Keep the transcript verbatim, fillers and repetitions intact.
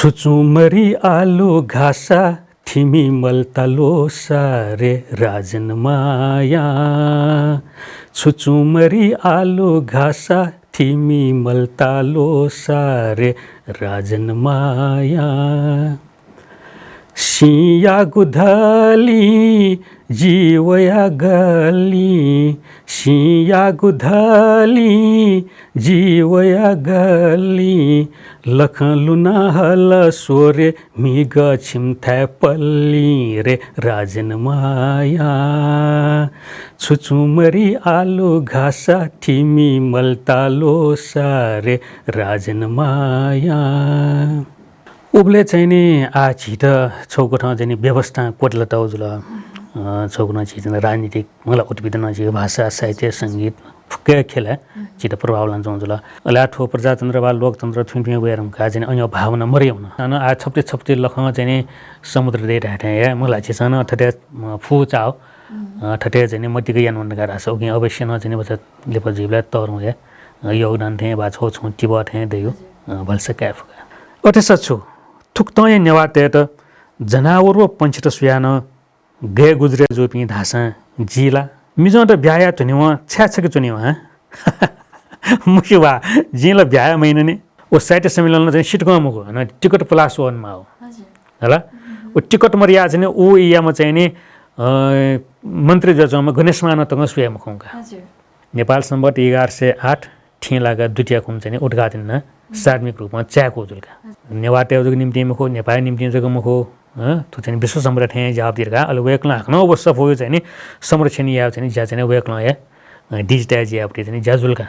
छुचुमरी आलु घासा थिमि मल्तालोसा रे राजन माया। छुचुमरी आलु घासा थिमि मल्तालोसा रे राजन माया। सिंयागु धलिं जि वया गलिं, सिंयागु धलिं जि वया गलिं, लखं लुना हल स्वरे म्हिगः छिमथाय् पलिं रे राजन माया। छुचुमरी आलु घासा थिमि मल्तालोसा रे राजन माया। उबलय् चाहिँ नि आः झीत छगू कथं चाहिँ नि व्यवस्थां क्वतुलातःगु जुल। अ, छगू कथं झी चाहिँ राजनीतिक मला उत्पीडनं झीगु भाषा, साहित्य, संगीत फुक्क ख्यलय् झीत प्रभाव लानाच्वंगु जुल। अले आः थ्व प्रजातन्त्र वा लोकतन्त्र थुइथुइं वये धुंकाः चाहिँ नि अन्य भावना मदयावन। अन आः छप्ति छप्ति लखं चाहिँ नि समुद्र दइ धाये थें हे मला झीसं नं थथे, अ, फुचाः, अ, थथे चाहिँ नि मतिक यानावन धकाः धाःसा उकिं अवश्य नं चाहिँ नि भचा लिपा जुइबलय् तःधंगु हे, अ, योगदान थें वा छगू छुं तिबः थें दइगु, अ, भलसा काये फु का। अथेसा छु, थुकथं हे नेवाःतय्‌त जनावर व पंक्षीत स्वयाः नं गय् गुजरय् जूपिं धाःसां जि ला मिजंत ब्याहा याये धुनेवं छाय् छखे च्वनेवं, हँ? मखु वा, जिं ला ब्याहा याये मयानानि। व साहित्य सम्मेलनय् चाहिँ सितकं मखु, अन टिकट पुलाः स्वः वनेमाः। हजुर। हला? व टिकट मदयाः चाहिँ नि उ इयाम्ह चाहिँ नि, अ, मन्त्री जुयाच्वंम्ह गणेशमानं तकं स्वये मखंका। हजुर। नेपाल सम्बत एघार सय आठ थिंलागा द्वितीया खुन्हु चाहिँ नि उद्घाटन यानाः सार्वजनिक रूपं चायेकूगु जुल का। नेवाःतय् जक निंतिं मखु, नेपाःया निंतिं जक मखु, हँ, थ्व चाहिँ नि विश्व सम्बत थें ज्याःगु दु का। अले वय्कलं हाकनं व सफूया चाहिँ नि संरक्षण यायेगु चाहिँ नि ज्या चाहिँ नि वय्कलं हे, अ, digitize यायेगु चाहिँ नि ज्या जुल का।